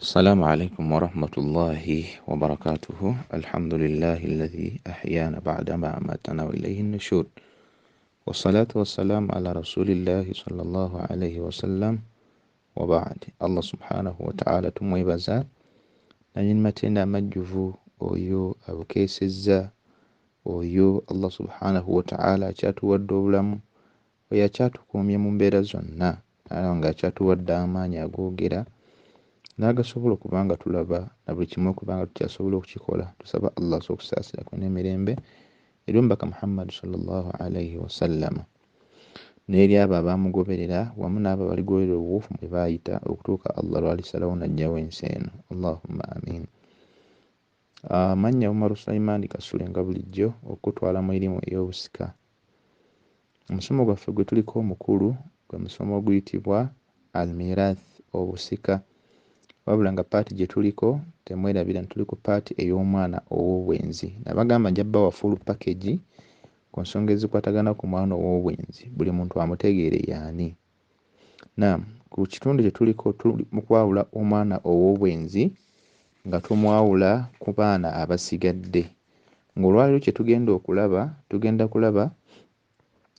السلام عليكم ورحمة الله وبركاته. الحمد لله الذي أحيانا بعدما أماتنا وإليه النشور، والصلاة والسلام على رسول الله صلى الله عليه وسلم، وبعد. Allah subhanahu wataala tumwebaza nanyini matenda amajjuvu, oyo abukeesezza, oyo Allah subhanahu wataala akyatuwadde obulamu, oyo akyatukuumye mu mbeera zonna, nga akyatuwadde amaanyi agoogera n'agasobola okuba nga tulaba na buli kimu okuba nga tukyasobola okukikola. Tusaba Allah okusaasirako n'emirembe eri omubaka Muhammad sallallahu alaihi wasallama n'eri abo abamugoberera wamu n'abo abaligoberera obuwufu mwe baayita okutuuka Allah lwalisalawo n'aggyawo ensi eno. Allahumma amin. Amannya Umaru Sulaiman Kasule, nga bulijjo okutwala mu erimu ey'obusika. Omusomo gwaffe gwe tuliko omukulu gwe musomo oguyitibwa Almirath, obusika. Wabula nga part gye tuliko, temwerabira nti tuli ku part ey'omwana ow'obwenzi. Nabagamba nja bbawa full package ku nsonga ezikwatagana ku mwana ow'obwenzi, buli muntu amutegeere y'ani. Naam, ku kitundu kye tuliko tuli mu kwawula omwana ow'obwenzi nga tumwawula ku baana abasigadde. Ng'olwaleero kye tugenda okulaba, tugenda kulaba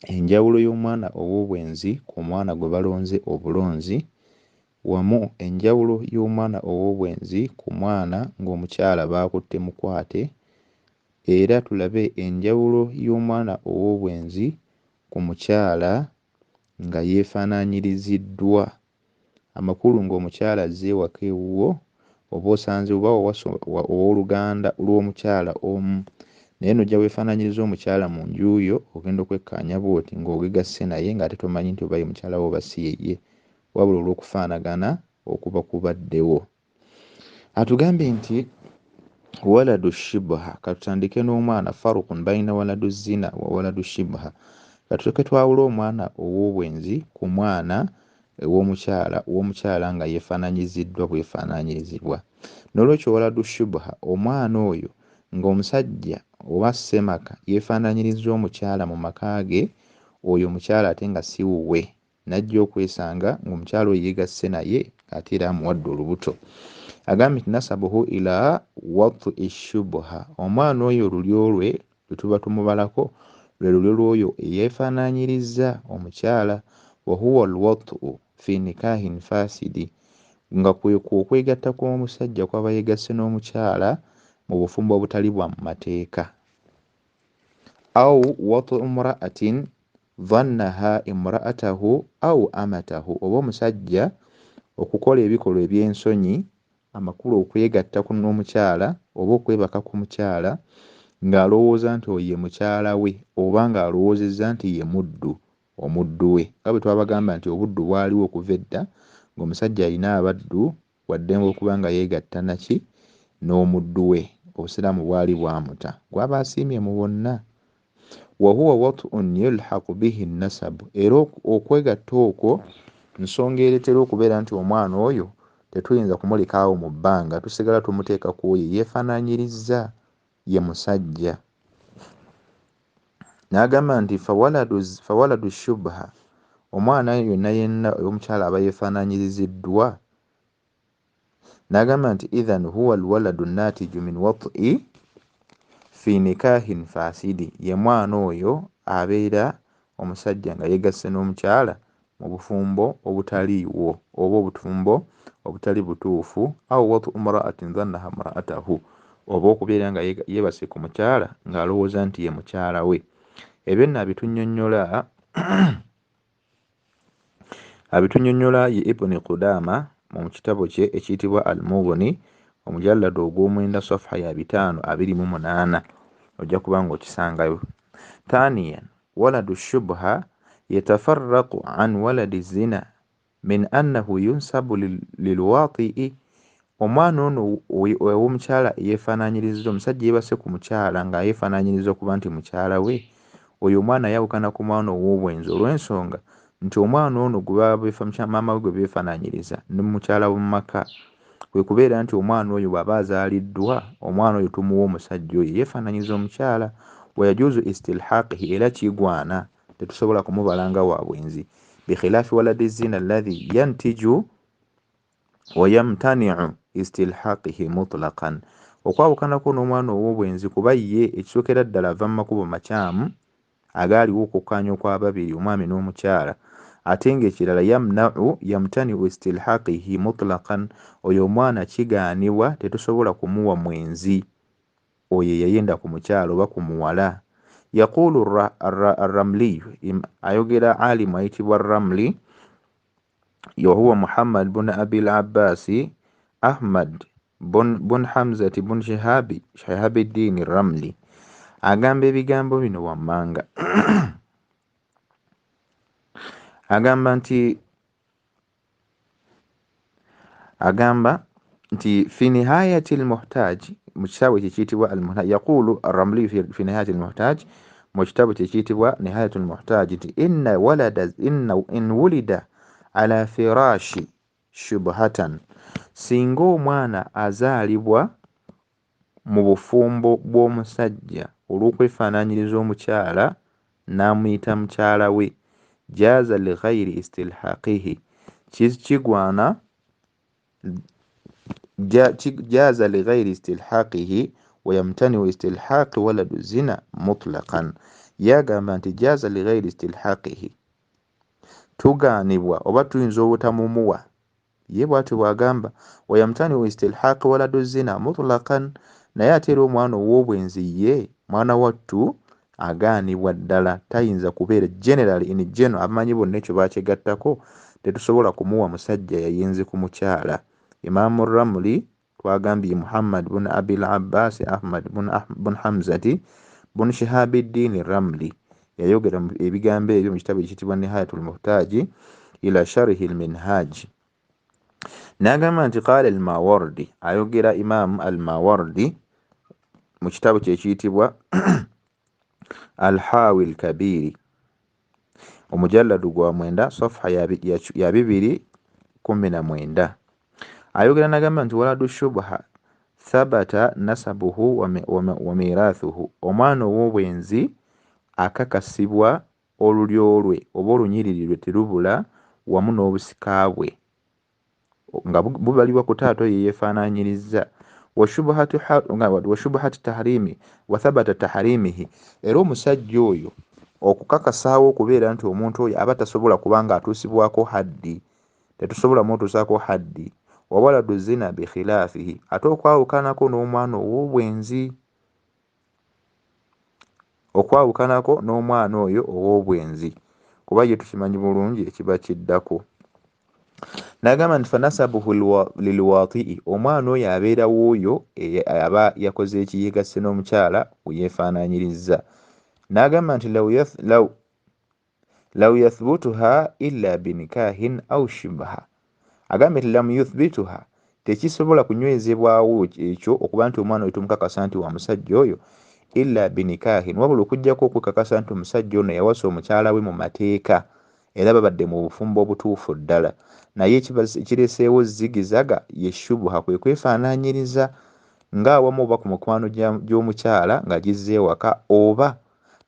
enjawulo y'omwana ow'obwenzi ku mwana gwe balonze obulonzi, wamu enjawulo y'omwana ow'obwenzi ku mwana ng'omukyala baakutte mukwate, era tulabe enjawulo y'omwana ow'obwenzi ku mukyala nga yeefaanaanyiriziddwa. Amakulu ng'omukyala azze ewaka ewuwo, oba osanze oba wawasa owooluganda lw'omukyala omu, naye n'ojja weefaanaanyiriza omukyala mu nju yo, ogenda okwekkaanya bw'oti ng'ogegasse naye ng'ate tomanyi nti oba ye mukyala wo oba si ye ye, wabula olw'okufaanagana okuba kubaddewo. Atugambye nti waladu shibha, katutandike n'omwana. Farukun baina waladu zina wa waladu shibha. Katusoke twawule omwana ow'obwenzi ku mwana ow'omukyala nga yeefaananyiziddwa bwefaananyirizibwa. N'olwekyo waladu shibha, omwana oyo ng'omusajja oba ssemaka yeefaananyirizza omukyala mu maka ge, oyo omukyala ate nga si wuwe, n'ajja okwesanga ng'omukyala oyo yeegasse naye ate era amuwadde olubuto. Agambye nti nasabuhu ila wati shubha, omwana oyo olulyo lwe lwe tuba tumubalako lwe lulyo lw'oyo eyeefaanaanyirizza omukyala. Wa huwa alwatu fi nikahin fasidi, nga kwe okwegatta kw'omusajja kwaba yeegasse n'omukyala mu bufumbo obutali bwa mu mateeka. Au watu imra'atin dhannaha imra'atahu au amatahu, oba omusajja okukola ebikolwa eby'ensonyi, amakulu okwegatta ku n'omukyala oba okwebaka ku mukyala ng'alowooza nti oyo ye mukyala we, oba ng'alowoozezza nti ye muddu, omuddu we. Nga bwe twabagamba nti obuddu bwaliwo okuva edda, ng'omusajja alina abaddu waddembe okuba nga yeegatta naki n'omuddu we. Obusiraamu bwali bwamuta gw'aba asiimye mu bonna. Wa huwa wat'un yulhaqu bihi nasabu, era okwegatta okwo nsonga ereetera okubeera nti omwana oyo tetuyinza kumulekaawo mu bbanga, tusigala tumuteeka ku oyo yeefaanaanyirizza ye musajja. N'agamba nti fawaladu shubha, omwana yenna yenna omukyala aba yeefaanaanyiriziddwa. N'agamba nti idhan huwa alwaladu natiju min wat'i fi nikahin fasidi, ye mwana oyo abeera omusajja nga yeegasse n'omukyala mu bufumbo obutaliiwo oba obufumbo obutali butuufu. Au watu imra'atin dhannaha imra'atahu, oba okubeera nga yeebase ku mukyala ng'alowooza nti ye mukyala we. Ebyo nno abitunnyonnyola ye Ibn Qudama mu kitabo kye ekiyitibwa Al-Mughni, omujallada ogw'omwenda safha ya 528, ojja kuba ng'okisangayo. Thaniyan waladu shubha yatafarraqu an waladi zina min annahu yunsabu lilwati'i, omwana ono ow'omukyala yeefaanaanyiriza omusajja yeebase ku mukyala nga yeefaanaanyiriza okuba nti mukyala we, oyo omwana ayawukana ku mwana ow'obwenzi olw'ensonga nti omwana ono maama we gwe beefaanaanyiriza ne mukyala w'omu maka, kwe kubeera nti omwana oyo bw'aba azaaliddwa, omwana oyo tumuwa omusajja oyo yeefaanaanyiriza omukyala. Wayajuuzu istilhaqihi, era kigwana, tetusobola kumubala nga wa bwenzi. Bikhilafi waladi zina alladhi yantiju wa yamtani'u istilhaqihi mutlaqan, okwawukanako n'omwana ow'obwenzi kuba ye ekisookera ddala ava mu makubo makyamu agaaliwo okukkaanya okw'ababiri omwami n'omukyala, ate ng'ekirala yamnau yamtaniu istilhaqihi mutlaqan, oyo omwana kigaanibwa tetusobola kumuwa mwenzi oyo eyayenda ku mukyala oba ku muwala. Yaqulu Arramliyu, ayogera alimu ayitibwa Ramli, wahuwa Muhammad bun Abil Abbasi Ahmad bun Hamzati bun Shihabi Shihabiddini Ramli, agamba ebigambo bino wammanga. Agamba nti fi nihayati al-muhtaj, mu kitabo ekiyitibwa al-Muhtaj, yaqulu Ar-Ramli fi nihayati al-Muhtaj, mu kitabo ekiyitibwa Nihayatu al-Muhtaj nti inna walada inna in wulida ala firashi shubhatan, singa omwana azaalibwa mu bufumbo bw'omusajja olw'okwefaanaanyiriza omukyala n'amuyita mukyala we, jaza li ghairi istilhaqihi, kigwana jaza li ghairi istilhaqihi wa yamtaniu istilhaqi waladu zina mutlaqan. Yagamba nti jaza li ghairi istilhaqihi, tugaanibwa oba tuyinza obutamumuwa, ye bw'atyo bw'agamba, wa yamtaniu istilhaqi waladu zina mutlaqan, naye ate era omwana ow'obwenzi ye mwana wattu agaanibwa ddala, tayinza kubeera generally in general, abamanyi bonna ekyo bakyegattako, tetusobola kumuwa musajja yayenze ku mukyala. Imaamu Ramli twagambye Muhammad bun Abil Abbas Ahmad bun Hamzati bun Shihabiddini Ramli yayogera ebigambo ebyo mu kitabo ekiyitibwa Nihayatul Muhtaji ila Sharhi al-Minhaj. N'agamba nti qala al-Mawardi, ayogera Imaamu al-Mawardi mu kitabo kye ekiyitibwa Al-Hawi al-Kabiri, omujalladu gwa 9 safha ya 219, ayogera n'agamba nti waladu shubha thabata nasabuhu wa mirathuhu, omwana ow'obwenzi akakasibwa olulyo lwe oba olunyiriri lwe terubula wamu n'obusika bwe nga bubalibwa ku taata oyo yeefaanaanyiriza. Washubhatu tahrimi wa thabata tahrimihi, era omusajja oyo okukakasaawo okubeera nti omuntu oyo aba tasobola kubanga atuusibwako haddi, tetusobola mutuusaako haddi. Wa waladu zina bikhilafihi, ate okwawukanako n'omwana ow'obwenzi, okwawukanako n'omwana oyo ow'obwenzi, kuba ye tukimanyi bulungi ekiba kiddako. N'agamba nti fanasabuhu lilwatii, omwana oyo abeerawo oyo aba yakoze ekiyegasse n'omukyala weyeefaanaanyiriza. N'agamba nti law yathbutuha illa binikahin au shubha, agambye nti lam yuthbituha, tekisobola kunywezebwawo ekyo okuba nti omwana oyo tumukakasa nti wa musajja oyo, illa binikahin, wabula okuggyako okwekakasa nti omusajja ono yawasa omukyala we mu mateeka era babadde mu bufumbo obutuufu ddala, naye ekireseewo zigizaga ye shubha, kwe kwefaanaanyiriza ng'awamu oba ku mukwano gy'omukyala nga gizze ewaka, oba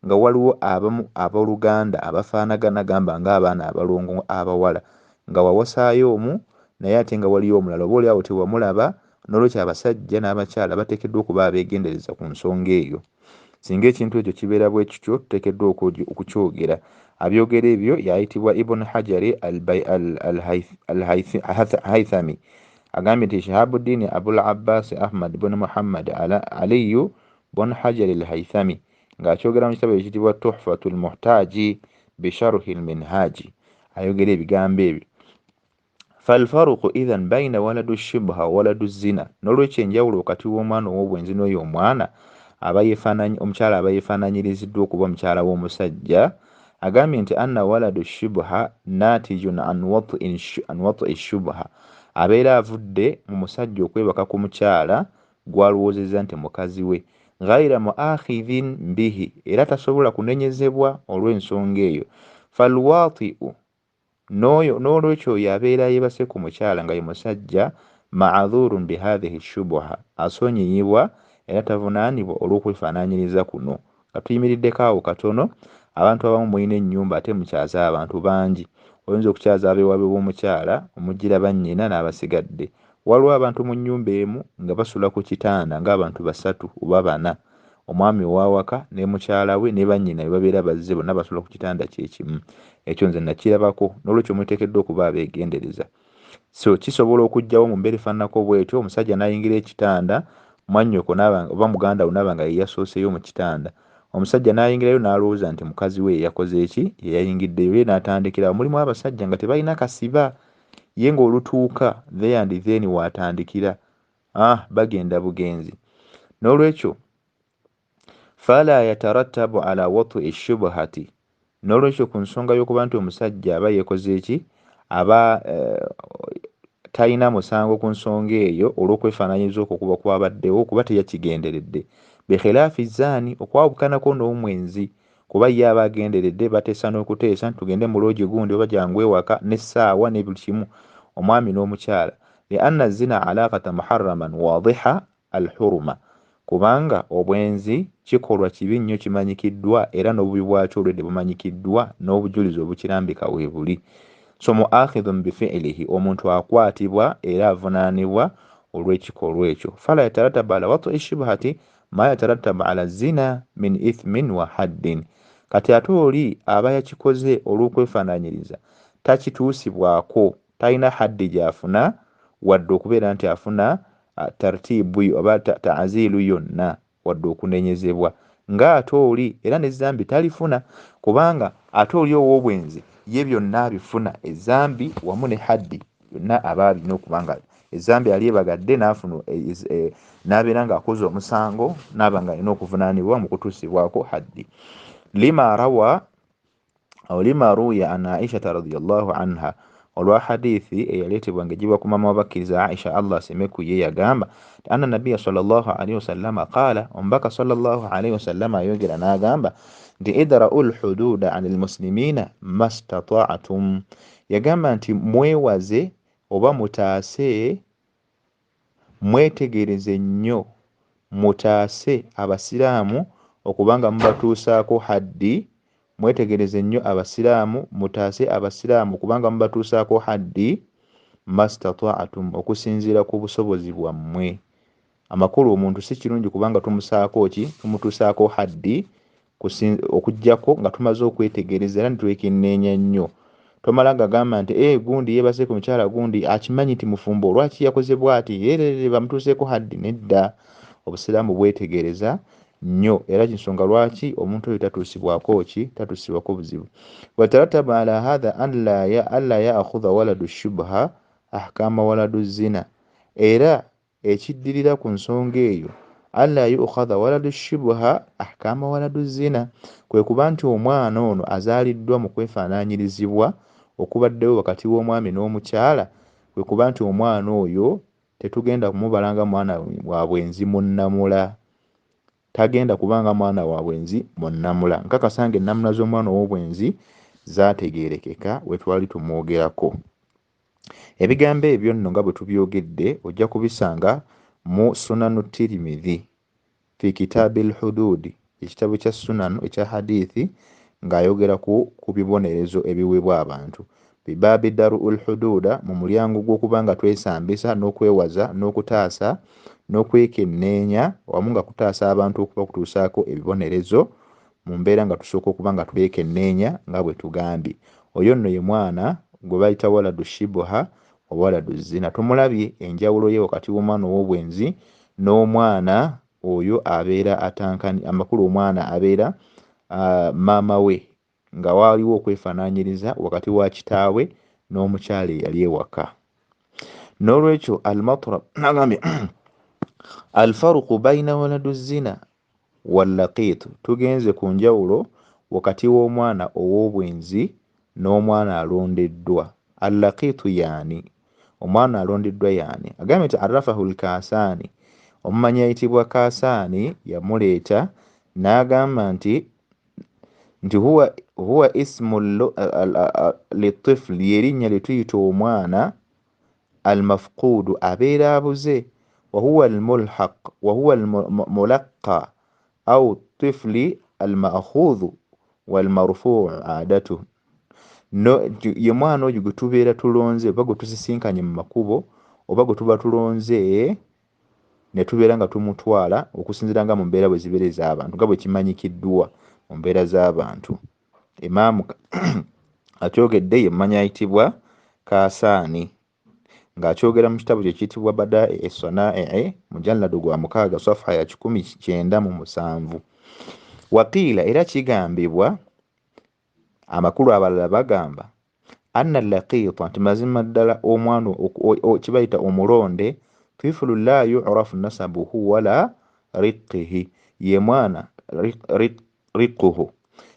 nga waliwo abamu abooluganda abafaanagana gamba ng'abaana abalongo abawala, nga wawasaayo omu naye ate nga waliyo omulala oba oliawo tewamulaba. N'olwekyo abasajja n'abakyala bateekeddwa okuba abeegendereza ku nsonga eyo. Singa ekintu ekyo kibeera bwe kityo, tuteekeddwa okukyogera. Abyogera ebyo yayitibwa Ibn Hajari al-Haythami, agambye nti Shihabuddin Abul Abbas Ahmad bun Muhammad Aliyu bun Hajari al-Haythami ng'akyogera mu kitabo ekiyitibwa Tuhfatul Muhtaji bisharhi al-Minhaji, ayogera ebigambo ebyo. Falfaruqu idhan baina waladu shubha wa waladu zina, n'olwekyo enjawulo wakati w'omwana ow'obwenzi n'oyo omwana omukyala aba yeefaanaanyiriziddwa okuba mukyala w'omusajja, agambye nti anna waladu shubha natijun an wat'i shubha, abeera avudde mu musajja okwebaka ku mukyala gw'alowoozezza nti mukazi we, ghaira muakhidhin bihi, era tasobola kunenyezebwa olw'ensonga eyo. Falwatiu, n'olwekyo oyo abeera yeebase ku mukyala nga ye musajja, ma'adhurun bihadhihi shubha, asonyiyibwa era tavunaanibwa olw'okwefaanaanyiriza kuno. Nga tuyimiriddeko awo katono, abantu abamu mulina ennyumba ate mukyaza abantu bangi, oyinza okukyaza abeewaabwe b'omukyala, omugira bannyina n'abasigadde, Waliwo abantu mu nnyumba emu nga basula ku kitanda ng'abantu basatu oba bana, omwami ow'awaka ne mukyala we ne bannyina be babeera bazze, bonna basula ku kitanda kye kimu. Ekyo nze nakirabako, n'olwekyo muteekeddwa okuba abeegendereza. So kisobola okujjawo mu mbeera efaananako bw'etyo, omusajja n'ayingira ekitanda, mwannyoko oba muganda we n'aba nga ye yasooseeyo mu kitanda, omusajja n'ayingirayo n'alowooza nti mukazi we ye yakoze ki, ye yayingiddeyo, ye n'atandikirawo. Mulimu abasajja nga tebalina kasiba, ye ng'olutuuka there and then w'atandikira, bagenda bugenzi. N'olwekyo fala yatarattabu ala wat'i shubhati, n'olwekyo ku nsonga y'okuba nti omusajja aba yeekoze ki, aba talina musango ku nsonga eyo olw'okwefaananyiriza okwo okuba kwabaddewo, kuba teyakigenderedde. Bikhilaafi zaani, okwawukanako n'omwenzi, kuba ye aba agenderedde, bateesa n'okuteesa nti tugende mu loogi gundi oba jangu ewaka n'essaawa ne buli kimu, omwami n'omukyala. Lianna zina alaqata muharraman wadiha alhuruma, kubanga obwenzi kikolwa kibi nnyo kimanyikiddwa, era n'obubi bwakyo olwedde bumanyikiddwa n'obujulizi obukirambika weebuli. So muakhidhun bifiilihi, omuntu akwatibwa era avunaanibwa olw'ekikolwa ekyo. Fala yatarattabu ala wat'i shubhati ma yatarattabu ala zina min ithmin wa haddin. Kati ate oli aba yakikoze olw'okwefaananyiriza takituusibwako, talina haddi gy'afuna wadde okubeera nti afuna tartiibu oba ta'ziilu yonna wadde okunenyezebwa, ng'ate oli era n'ezzambi talifuna, kubanga ate oli ow'obwenzi ye byonna abifuna, ezzambi wamu ne haddi byonna aba alina okuba nga ezzambi alyebagadde n'afuna n'abeera ng'akoze omusango n'aba nga alina okuvunaanibwa mu kutuusibwako haddi. Lima rawa aw lima ruwiya an Aishata radiyallahu anha, olwa hadithi eyaleetebwa ng'egibwa ku maama w'abakkiriza Aisha, Allah asime ku ye, yagamba anna nabbiya sallallahu alaihi wasallama qaala, omubaka sallallahu alaihi wasallama ayogera n'agamba nti idra'u lhududa ani lmuslimina mastata'tum, yagamba nti mwewaze oba mutaase, mwetegereze nnyo, mutaase abasiraamu okubanga mubatuusaako haddi, mwetegereze nnyo abasiraamu, mutaase abasiraamu kubanga mubatuusaako haddi mastata'tum, okusinziira ku busobozi bwammwe. Amakulu omuntu si kirungi kubanga tumusaako ki, tumutuusaako haddi okuggyako nga tumaze okwetegereza era ne twekenneenya nnyo. Tomala gagamba nti gundi yeebase ku mukyala gundi akimanyi nti mufumbo, lwaki yakoze bw'ati, bamutuuseeko haddi. Nedda, obusiraamu bwetegereza nnyo, era kinsonga lwaki omuntu oyo tatuusibwako ki, tatuusibwako buzibu. Watarattabu ala hatha alla ya'khudha waladu shubha ahkama waladu zina, era ekiddirira ku nsonga eyo alla yu'khadha waladu shubha ahkama waladu zina, kwe kuba nti omwana ono azaaliddwa mu kwefaanaanyirizibwa okubaddewo wakati w'omwami n'omukyala, kwe kuba nti omwana oyo tetugenda kumubala nga mwana wa bwenzi munnamula, tagenda kubanga mwana wa bwenzi munnamula. Nkakasa nga ennamula z'omwana ow'obwenzi zaategeerekeka we twali tumwogerako. Ebigambo ebyo nno nga bwe tubyogedde ojja kubisanga mu Sunanu Tirimidhi fi kitaabi lhududi, ekitabo kya Sunanu ekya hadithi, ng'ayogera ku bibonerezo ebiweebwa abantu. Bibaabi daru lhududa, mu mulyango gw'okuba nga twesambisa n'okwewaza n'okutaasa n'okwekenneenya wamu nga kutaasa abantu okuba kutuusaako ebibonerezo mu mbeera nga tusooka okuba nga twekenneenya nga bwe tugambye. Oyo nno ye mwana gwe bayita waladu shibha wa waladu zina. Tumulabye enjawulo ye wakati w'omwana ow'obwenzi n'omwana oyo abeera atankani, amakulu omwana abeera maama we, nga waliwo okwefaanaanyiriza wakati wa kitaawe n'omukyala eyali ewaka. N'olwekyo almatrab nagambye alfaruqu baina waladu zina wallaqiit, tugenze ku njawulo wakati w'omwana ow'obwenzi n'omwana alondeddwa. Allaqiitu yaani, omwana alondeddwa yaani. Agambye nti arafahu lkasaani, omumanyi ayitibwa Kasaani yamuleeta n'agamba nti huwa ismu litifli, lyerinnya lye tuyita omwana almafquudu, abeera abuze, wahuwa almulhaq wahuwa almulaqqa au tifli alma'khudhu walmarfuu aadatuhu. Ye mwana oyo gwe tubeera tulonze oba gwe tusisinkanye mu makubo oba gwe tuba tulonze ne tubeera nga tumutwala okusinziira nga mu mbeera bwe zibeera ez'abantu, nga bwe kimanyikiddwa mu mbeera z'abantu. Imaamu akyogedde ye mmanyi ayitibwa Kasaani ng'akyogera mu kitabo kye kiyitibwa Badaa'i Sanaa'i mujalladu gwa 6 safha ya 197. Waqiila, era kigambibwa amakulu abalala bagamba anna laqiita, nti mazima ddala omwana kibayita omulonde, tiflu la yu'rafu nasabuhu wala riqihi, ye mwana riquhu,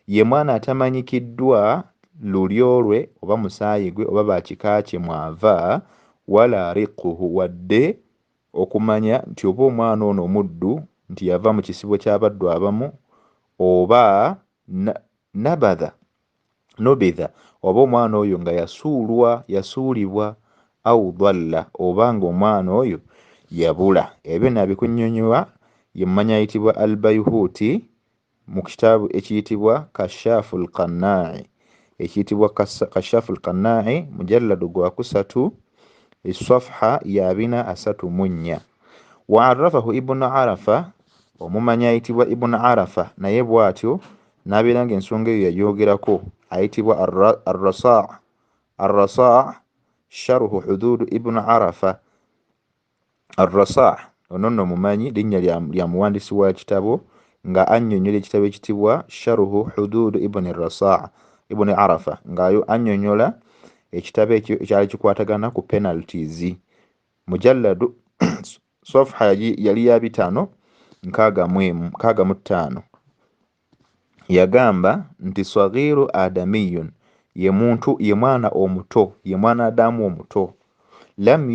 ye mwana atamanyikiddwa lulyo lwe oba musaayi gwe oba bakika kye mwava, wala riquhu, wadde okumanya nti oba omwana ono omuddu nti yava mu kisibo ky'abaddu abamu, oba nabadha nobidha, oba omwana oyo nga yasuulibwa, au dhalla, oba nga omwana oyo yabula. Ebyo nabikunyonyola ye mmanyi ayitibwa Al-Bayhuti mu kitabo ekiyitibwa Kashaful Qannaa'i, ekiyitibwa Kashaful Qannaa'i mujalladu gwa 3 esafha ya 434. Wa arrafahu Ibn Arafa, omumanyi ayitibwa Ibn Arafa naye bw'atyo n'abeera ng'ensonga eyo yayogerako, ayitibwa Ar-Rasa' Sharhu Hudud Ibn Arafa. Ar-Rasa' ono nno mumanyi, linnya lya muwandiisi wa kitabo nga annyonnyola ekitabo ekitibwa Sharhu Hudud Ibn Rasa' Ibn Arafa, ng'ayo annyonnyola ekitabo ekyo ekyali kikwatagana ku penalties. Mujalladu safha yali ya 565. Yagamba nti saghiru adamiyun, ye muntu, ye mwana omuto, ye mwana Adamu omuto, lam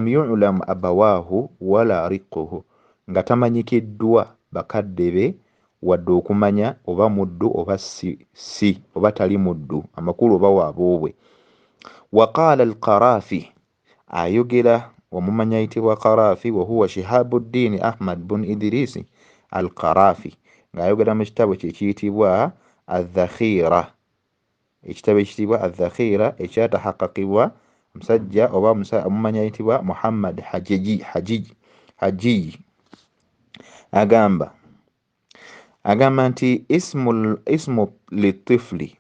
yu'lam abawahu wala riquhu, nga tamanyikiddwa bakadde be wadde okumanya oba muddu oba si oba tali muddu, amakulu oba waboobwe. Waqala al-Qarafi, ayogera omumanyi ayitibwa Qarafi, wa huwa Shihabuddin Ahmad bun Idrisi al-Qarafi, ng'ayogera mu kitabo kye ekiyitibwa Adh-Dhakhira, ekitabo ekiyitibwa Adh-Dhakhira ekyatahaqqaqibwa musajja oba omumanyi ayitibwa Muhammad Haji. Agamba nti ismu litifli,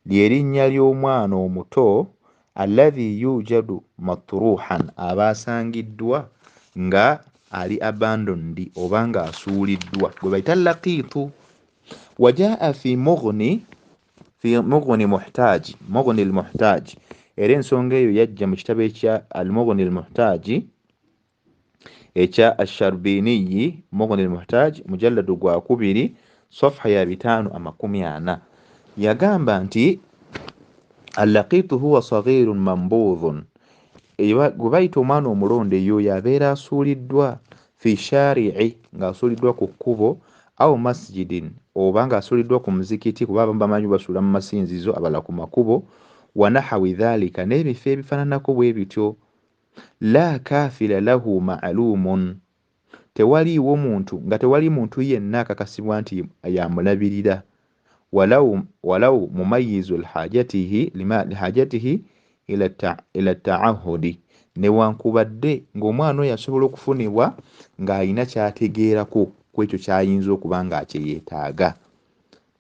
ly'erinnya ly'omwana omuto, alladhi yujadu matruhan, aba asangiddwa nga ali abandoned oba nga asuuliddwa, gwe bayita laqiitu. Wajaa fi mughni muhtaji, mughni al-muhtaji, era ensonga eyo yajja mu kitabo ekya al-Mughni al-Muhtaji ekya Ash-Sharbiniyi, Mughni al-Muhtaji mujalladu gwa 2 safha ya 540. Yagamba nti al-laqiitu huwa saghirun mambudhun, gwe bayita omwana omulonde yoyo abeera asuuliddwa fi shari'i, ng'asuuliddwa ku kkubo, au masjidin, oba ng'asuuliddwa ku muzikiti, kuba abamu bamanyi basuula mu masinzizo, abalala ku makubo, wa nahawi dhalika, n'ebifo ebifaananako bwe bityo. La kafila lahu ma'lumun, tewaliiwo muntu, nga tewali muntu yenna akakasibwa nti yamulabirira, walau mumayyizu lihajatihi lihajatihi ila ta'ahudi, newankubadde ng'omwana oyo asobola okufunibwa ng'alina ky'ategeerako ku ekyo ky'ayinza okuba ng'akyeyeetaaga,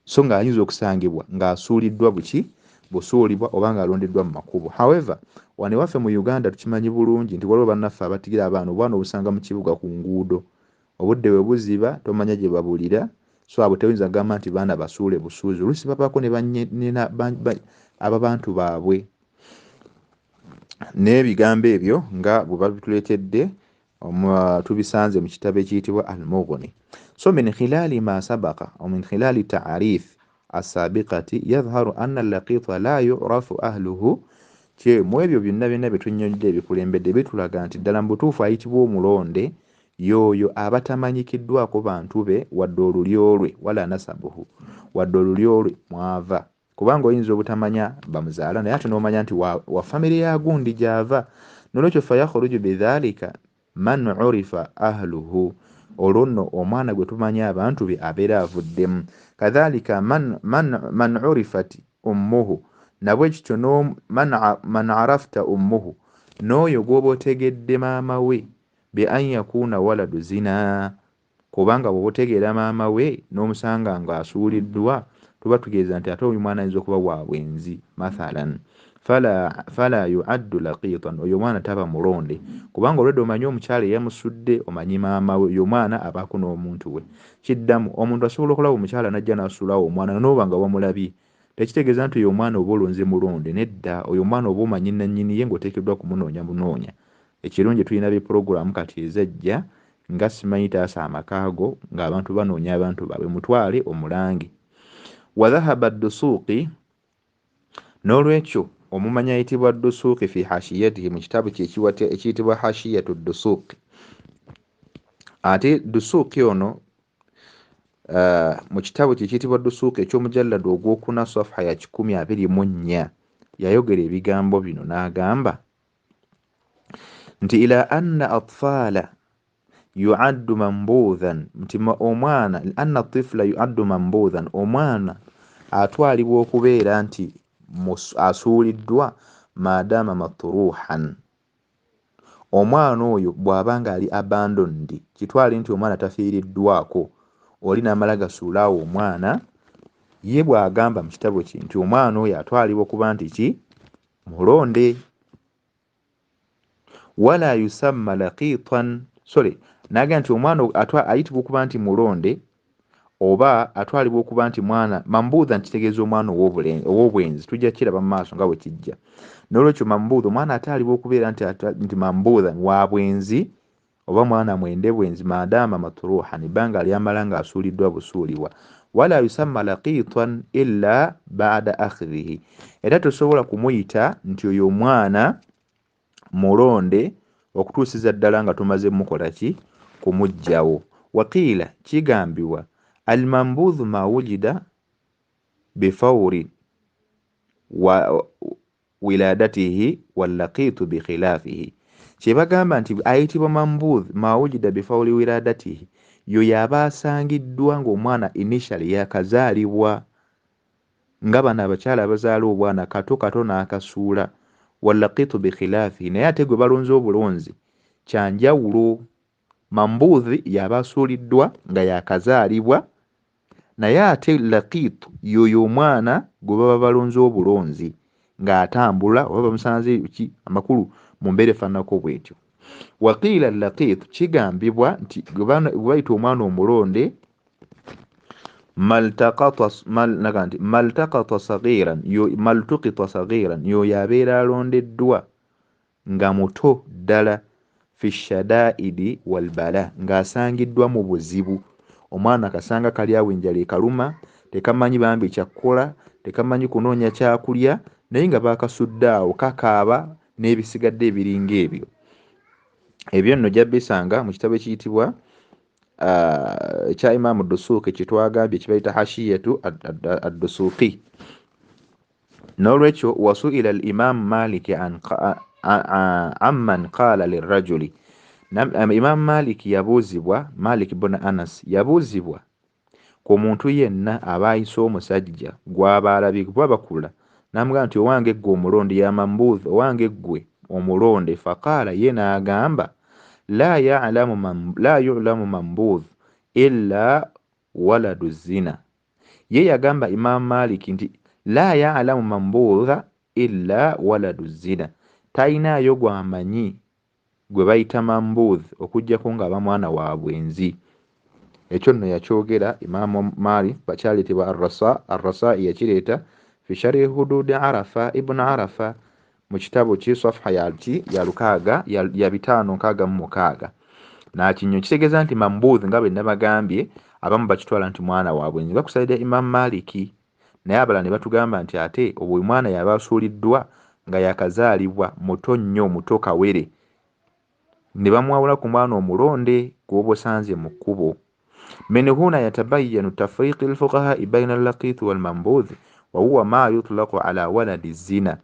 so ng'ayinza okusangibwa ng'asuuliddwa busuulibwa oba ng'alondeddwa mu makubo. However, wano ewaffe mu Uganda tukimanyi bulungi nti waliwo bannaffe abatigira abaana, obwana obusanga mu kibuga ku nguudo, obudde bwe buziba tomanya gye babulira, so abo tewuyinza kugamba nti baana basuule busuuzi, oluusi babaako ne ababantu baabwe. N'ebigambo ebyo nga bwe babituleetedde tubisanze mu kitabo ekiyitibwa Al-Mughni. So min khilali ma sabaqa wa min khilali ta'arif as-sabiqati yadhharu anna al-laqita la yu'rafu ahluhu, mu ebyo byonna byonna bye tunnyonnyodde ebikulembedde bitulaga nti ddala mu butuufu ayitibwa omulonde y'oyo aba tamanyikiddwako bantu be wadde olulyo lwe, wala nasabuhu, wadde olulyo lwe mwava, kubanga oyinza obutamanya bamuzaala naye ate n'omanya nti wa famire ya gundi gy'ava. Nolwekyo fayakhruju bidhalika man urifa ahluhu, olwo nno omwana gwe tumanya abantu be abeera avuddemu. Kadhalika man urifat ummuhu, nabwe kityo man arafta ummuhu, N'oyo gw'oba otegedde maama we, bi an yakuuna waladu zina, kubanga bw'oba otegeera maama we n'omusanga ng'asuuliddwa, tuba tugeeza nti ate oyo mwana ayinza okuba wa bwenzi mathalan. Fala yuaddu laqitan, oyo omwana taba mulonde, kubanga olwedde omanyi omukyala eyamusudde, omanyi maama we, oyo omwana abaako n'omuntu we. Kiddamu, omuntu asobola okulaba omukyala n'ajja n'asuulawo omwana n'oba nga wamulabye, tekitegeeza nti oyo omwana oba olonze mulonde, nedda, oyo omwana oba omanyi nannyini ye ng'oteekeddwa kumunoonya bunoonya. Ekirungi tulina bipulogulaamu kati ezajja nga simanyi taasa amaka go, ng'abantu banoonya abantu baabwe, mutwale omulange. Wadhahaba ddusuuqi, n'olwekyo omumanyi ayitibwa ddusuuqi fi hashiyatihi, mu kitabu kye ekiyitibwa hashiyatu ddusuuqi. Ate ddusuuqi ono mu kitabo kye ekiyitibwa ddusuuqi eky'omujalladu ogwokuna safha ya 124 yayogera ebigambo bino n'agamba nti ila anna atfala yuaddu mambudhan, nti omwana anna tifla yuaddu mambudhan, omwana atwalibwa okubeera nti asuuliddwa maadama matruhan, omwana oyo bw'aba nga ali abandoned, kitwale nti omwana tafiiriddwako, oli n'amala gasuulaawo omwana, ye bw'agamba mu kitabo kye nti omwana oyo atwalibwa okuba nti ki mulonde. Wala yusamma laqitan, sorry, n'agamba nti omwana ayitibwa okuba nti mulonde oba atwalibwa okuba nti mwana mambudha, kitegeeza omwana ow'obwenzi, tujja kiraba mu maaso nga bwe kijja. N'olwekyo mambudha, omwana atwalibwa okubeera nti mambudha wa bwenzi oba mwana mwende bwenzi, maadaama matruhan, ebbanga lyamala ng'asuuliddwa busuulibwa. Wala yusamma laqitan illa ba'da akhdhihi, era tosobola kumuyita nti oyo omwana mulonde okutuusiza ddala nga tumaze mukola ki, kumuggyawo. Waqiila, kigambibwa almambudhu ma wujida bifawri wa wiladatihi wallaqitu bikhilafihi, kye bagamba nti ayitibwa mambudh ma wujida bifawri wiladatihi, yo yaba asangiddwa ng'omwana initially yakazaalibwa, nga bano abakyala abazaala obwana kato kato n'akasuula. Wallaqitu bikhilafihi, naye ate gwe balonze obulonzi kyanjawulo. Mambudhi yaba asuuliddwa nga yakazaalibwa, naye ate laqitu yoyo omwana gwe baba balonze obulonzi ng'atambula oba bamusanze ki, amakulu mu mbeera efaananako bw'etyo. Waqiila laqitu, kigambibwa nti gwe bayita omwana omulonde maltaqata saghiran, maltuqita saghiran, yoyo abeera alondeddwa nga muto ddala, fi shadaidi walbala, ng'asangiddwa mu buzibu. Omwana kasanga kali awo enjala ekaluma, tekamanyi bambi kyakkola, tekamanyi kunoonya kyakulya, naye nga baakasudde awo kakaaba n'ebisigadde ebiringa ebyo. Ebyo nno ojja bisanga mu kitabo ekiyitibwa ekya Imaamu Ddusuuqi kye twagambye kibayita hashiyatu ad-Ddusuuqi. N'olwekyo wasuila al-Imaamu Maliki amman qaala lirrajuli, Imaamu Maliki yabuuzibwa, Malik ibn Anas yabuuzibwa ku muntu yenna aba ayise omusajja gw'aba alabye kuba bakula, n'amugamba nti owange ggwe omulonde, ya mambudh, owange ggwe omulonde. Faqaala, ye n'agamba la yulamu mambudh illa waladu zina, ye yagamba Imaamu Maliki nti la yalamu mambudha illa waladu zina, talinayo gw'amanyi gwe bayita mambudh okuggyako ng'aba mwana wa bwenzi. Ekyo nno yakyogera Imaamu Malik, bakyaleetebwa Arrasai yakireeta fi sharhi hududi Arafa, Ibn Arafa mu kitabo ki safha ya ki ya 6 ya 566 n'akinyo. Kitegeeza nti mambudh nga bwe nabagambye abamu bakitwala nti mwana wa bwenzi, bakusalira Imaamu Maliki, naye abalala ne batugamba nti ate obwo mwana yaba asuuliddwa nga yakazaalibwa muto nnyo, muto kawere, ne bamwawula ku mwana omulonde gw'oba osanze mu kkubo. Min huna yatabayyanu tafriqi al-fuqaha'i bayna al-laqit wal-mambudh wa huwa ma yutlaqu ala waladi zina.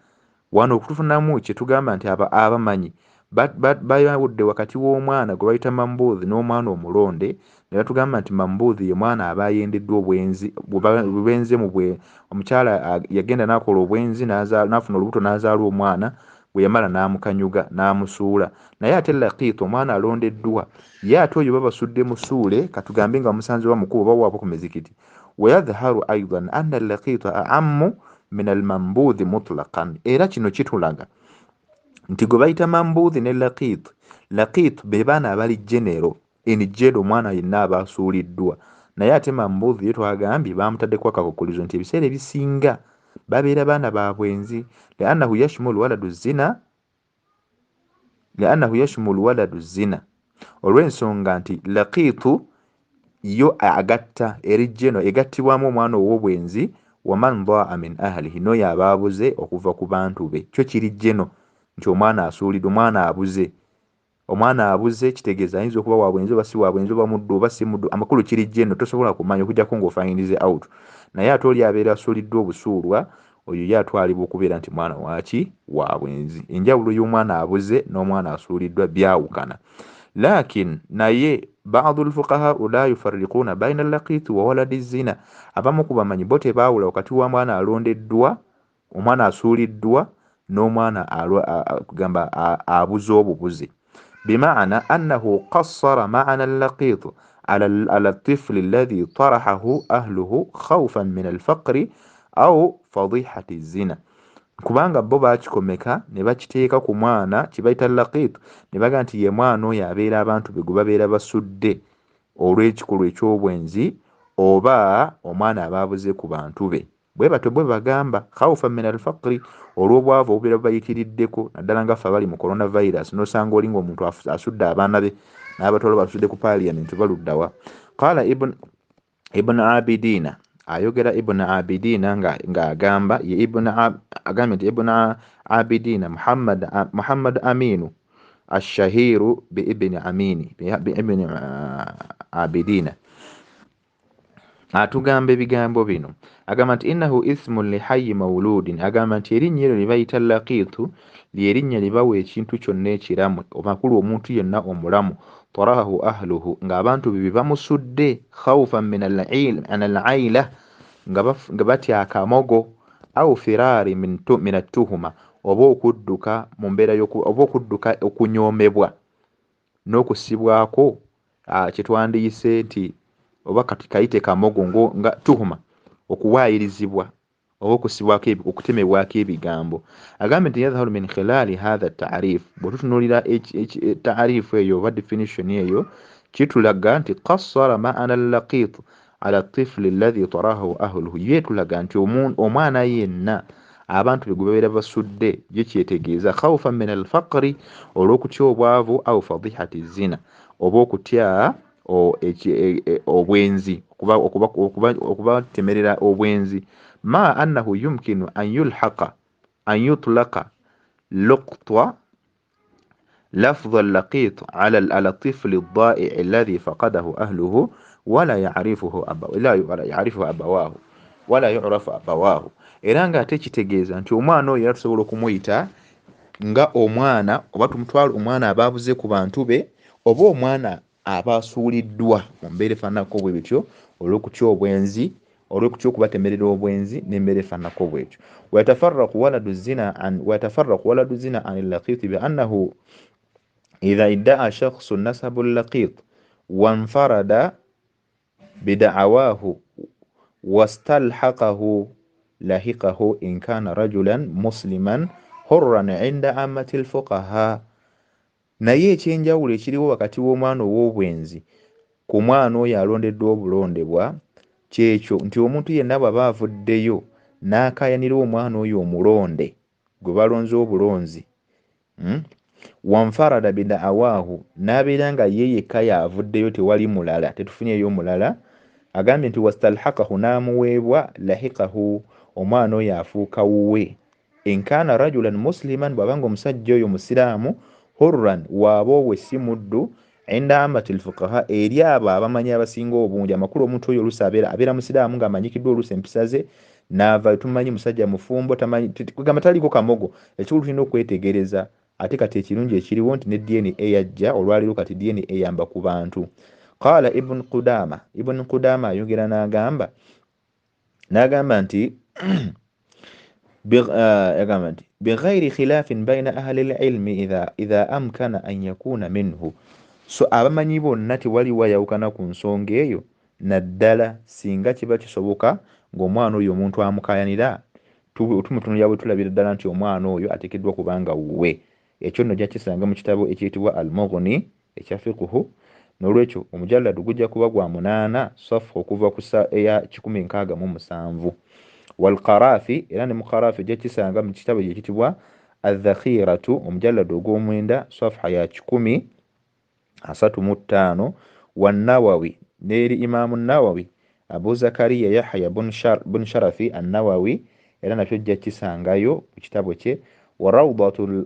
Wano okutufunamu kye tugamba nti abamanyi bayawudde wakati w'omwana gwe bayita mambudh n'omwana omulonde, ne batugamba nti mambudh ye mwana aba ayendeddwa obwenzi, bubenze mu bwe omukyala yagenda n'akola obwenzi n'afuna olubuto n'azaala omwana Bwe yamala n'amukanyuga n'amusuula. Naye ate laqiit, omwana alondeddwa, ye ate oyo babasudde musuule, katugambe nga musanze wa mukubo oba waabo ku mizikiti. Wayadharu aidan anna laqiita aammu min almambuudhi mutlaqan. Era kino kitulaga nti gwe bayita mambuudhi ne laqiit, laqiit be baana abali genero in general, omwana yenna aba asuuliddwa. Naye ate mambuudhi ye twagambye bamutaddeko akakukulizo nti ebiseera ebisinga babeera baana ba bwenzi. Liannahu yashmulu waladu zina, liannahu yashmulu waladu zina, olw'ensonga nti laqiitu yo agatta eri geno egattibwamu omwana ow'obwenzi, waman daa min ahlihi, n'oyo aba abuze okuva ku bantu be. Kyo kiri geno nti omwana asuuliddwa, omwana abuze. Omwana abuze kitegeeza ayinza okuba wa bwenzi oba si wa bwenzi, oba muddu oba si muddu. Amakulu kiri geno, tosobola kumanya okuggyako ng'ofayindize out. Naye ate oli abeera asuuliddwa obusuulwa, oyo ye atwalibwa okubeera nti mwana waki? Wa bwenzi. Enjawulo y'omwana abuze n'omwana asuuliddwa byawukana. Lakin naye badu lfuqahau la yufarriquuna baina laqiiti wa waladi zina, abamu ku bamanyi bo tebaawula wakati wa mwana alondeddwa, omwana asuuliddwa n'omwana kugamba abuze obubuze. Bimaana annahu qassara maana allaqit ala tifli alladhi tarahahu ahluhu khawfan min alfaqri au fadihati zina, kubanga bo bakikomeka ne bakiteeka ku mwana kibayita laqit, ne baga nti ye mwana oyo abeera abantu be gwe babeera basudde olw'ekikolwa eky'obwenzi, oba omwana aba abuze ku bantu be. Bwe batyo bwe bagamba khawfan min alfaqri, olw'obwavu obubeera bubayitiriddeko, naddala nga ffe abali mu coronavirus, n'osanga oli ng'omuntu asudde abaana be n'abatwala basudde ku parliament baluddawa. Qala Ibn Abidina, ayogera Ibn Abidina ng'agamba ye Ibn agambye nti Ibn Abidina Muhammad Aminu ashahiru bi Ibn Amini bi Ibn Abidina atugamba ebigambo bino, agamba nti innahu ithmun lihayyi mawludin, agamba nti erinnya eryo lye bayita laqiitu lyerinnya libawa ekintu kyonna ekiramu, amakulu omuntu yenna omulamu, tarahahu ahluhu, ng'abantu be be bamusudde, khawfan min al-aila, nga batya akamogo, au firari min atuhuma, oba okudduka mu mbeera oba okudduka okunyoomebwa n'okusibwako kye twandiyise nti oba kati kayite kamogo nga tuhuma, okuwaayirizibwa oba okusibwako okutemebwako ebigambo. Agambye nti yadharu min khilali hatha taarif, bwe tutunuulira taarifu eyo oba definition eyo, kitulaga nti qassara maana allaqit ala tifli alladhi tarahu ahluhu, ye tulaga nti omwana yenna abantu be gwe babeera basudde ye kyetegeeza khawfan min alfaqri, olw'okutya obwavu, au fadihati zina, oba okutya obwenzi, okubatemerera obwenzi. Ma annahu yumkinu an yulhaqa an yutlaqa luqta lafdh allaqit ala tifli ad-da'i alladhi faqadahu ahluhu wala ya'rifuhu abawahu wala yu'rafu abawahu. Era nga ate kitegeeza nti omwana oyo era tusobola okumuyita nga omwana, oba tumutwala omwana abaabuze ku bantu be, oba omwana aba asuuliddwa mu mbeera efaananako bwe bityo olw'okutya obwenzi, olw'okutya okubatemerera obwenzi n'embeera efaananako bwetyo. Wayatafarraqu waladu zina an allaqit bi annahu idha idda'a shakhsun nasabu allaqit wanfarada bida'awahu wastalhaqahu lahiqahu in kana rajulan musliman hurran 'inda ammati alfuqaha. Naye ekyenjawulo ekiriwo wakati w'omwana ow'obwenzi ku mwana oyo alondeddwa obulondebwa kyekyo nti omuntu yenna bw'aba avuddeyo n'akaayanira omwana oyo omulonde gwe balonze obulonzi, wanfarada bida'awaahu, n'abeera nga ye yekka y'avuddeyo tewali mulala, tetufunyeeyo mulala, agambye nti wastalhaqahu, n'amuweebwa, lahiqahu, omwana oyo afuuka wuwe. In kana rajulan musliman, bw'abanga omusajja oyo musiraamu, hurran, waaba owe si muddu, inda amati lfuqaha, eri abo abamanyi abasinga obungi. Amakulu omuntu oyo oluusi abeera musiraamu ng'amanyikiddwa oluusi empisa ze, n'ava tumanyi musajja mufumbo, tamanyi kugamba taliiko kamogo. Ekikulu tulina okwetegereza. Ate kati ekirungi ekiriwo nti ne DNA yajja olwaleero, kati DNA eyamba ku bantu. Qala Ibn Qudama, Ibn Qudama ayogera n'agamba nti agamba nti Bighairi khilafin baina ahli lilmi idha amkana an yakuna minhu. So abamanyi bonna tewali wayawukana ku nsonga eyo, naddala singa kiba kisoboka ng'omwana oyo omuntu amukayanira tumutunulira bwe tulabira ddala nti omwana oyo ateekeddwa kubanga wuwe. Ekyo nno ojja kisanga mu kitabo ekiyitibwa Al-Mughni ekya fiqhu. N'olwekyo omujalladu gujja kuba gwa 8 safu okuva ku eya 167. Walqarafi, era ne muqarafi ojja kisanga mu kitabo ekiyitibwa Adhakhiratu omujalladu ogw'omwenda safha ya 135. Wannawawi, n'eri Imaamu Nawawi Abu Zakariya Yahya bun Sharafi Annawawi, era nakyo ojja kisangayo mu kitabo kye Warawdatu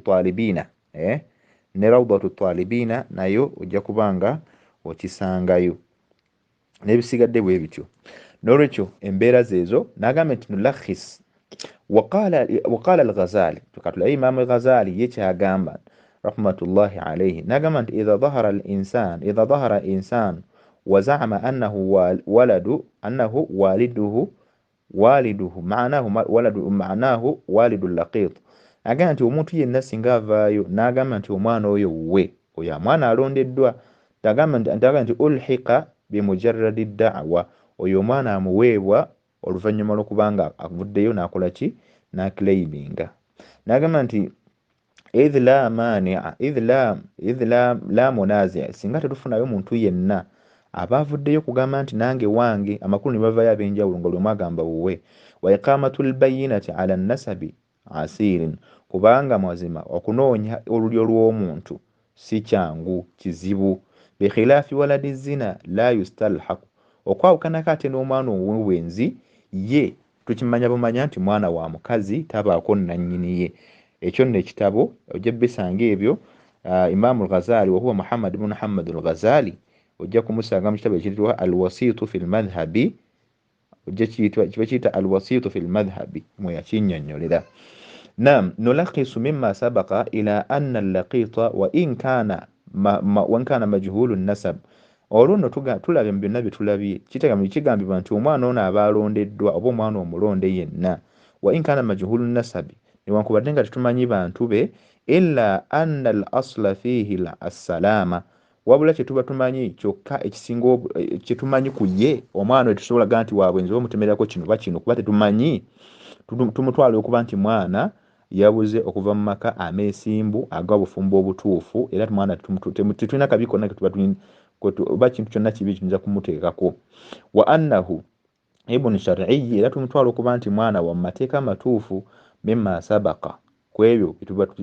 Talibina, ne Rawdatu Talibina nayo ojja kubanga okisangayo n'ebisigadde bwe bityo. N'olwekyo embeera zeezo n'agamba nti nulakhis. Waqala al-Ghazali, tukatulaye Imaamu Ghazali ye kyagamba rahmatullahi alayhi, n'agamba nti idha dhahara al-insan, idha dhahara insan wa za'ama annahu waladu, annahu waliduhu, waliduhu ma'anahu waladu, ma'anahu walidu laqit. Agamba nti omuntu yenna singa avaayo n'agamba nti omwana oyo wuwe, oyo omwana alondeddwa, agamba nti ulhiqa bimujarradi da'wa, oyo omwana amuweebwa oluvannyuma lw'okubanga avuddeyo n'akola ki, n'aclaiminga. N'agamba nti idh la mani'a, idh la munazi', singa tetufunayo muntu yenna aba avuddeyo kugamba nti nange wange, amakulu ne bavaayo ab'enjawulo nga buli omu agamba wuwe. Wa iqamatul bayyinati ala nasabi asirin, kubanga mazima okunoonya olulyo lw'omuntu si kyangu, kizibu. Bikhilafi waladi zina la yustalhaqu, okwawukanako ate n'omwana ow'obwenzi ye tukimanya bumanya nti mwana wa mukazi tabaako nannyini ye. Ekyo nno ekitabo ojja bisanga ebyo Imaamu al-Ghazali, wa huwa Muhammad ibn Muhammad al-Ghazali, ojja kumusanga mu kitabo ekiyitibwa Al-Wasitu fi al-Madhhabi, ojja kiba kiyita Al-Wasitu fi al-Madhhabi mwe yakinnyonnyolera. Naam, nulakhisu mimma sabaqa ila anna al-laqita wa in kana wa in kana majhulu an-nasab. Olwo nno tulabye mu byonna bye tulabye, kigambibwa nti omwana ono aba alondeddwa oba omwana omulonde yenna, wa in kana majhulu nasabi, newankubadde nga tetumanyi bantu be, illa anna al-asla fihi as-salama, wabula kye tuba tumanyi kyokka ekisinga kye tumanyi ku ye omwana oyo tusobola gamba nti wabwenzi omutemerako kino ba kino, kuba tetumanyi, tumutwala okuba nti mwana yabuze okuva mu maka ameesimbu ag'obufumbo obutuufu, era mwana tetulina kabi konna ke tuba oba kintu kyonna kibi kiyinza kumuteekako. Wa annahu ibnu shar'iyyi, era tumutwala okuba nti mwana wa mu mateeka amatuufu, mimma sabaqa, ku ebyo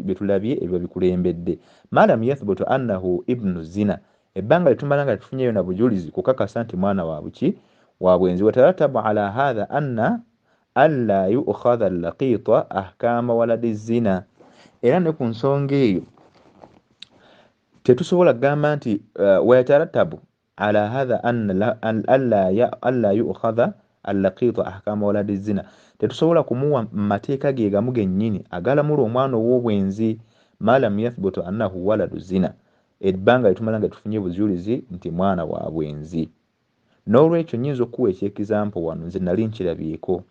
bye tulabye ebiba bikulembedde. Ma lam yathbutu annahu ibnu zina, ebbanga lye tumala nga tetufunyeeyo na bujulizi kukakasa nti mwana wa buki, wa bwenzi. Wataratabu ala hadha anna alla yu'khadha al-laqita ahkama waladi zina, era ne ku nsonga eyo tetusobola kugamba nti wayataratabu ala hadha alla yu'khadha al-laqita ahkama waladi zina, tetusobola kumuwa mateeka ge gamu gennyini agalamula omwana ow'obwenzi, ma lam yathbutu annahu waladu zina, ebbanga lye tumala nga tufunye bujulizi nti mwana wa bwenzi. N'olwekyo nnyinza okuwa ekyekizampo wano, nze nali nkirabyeko,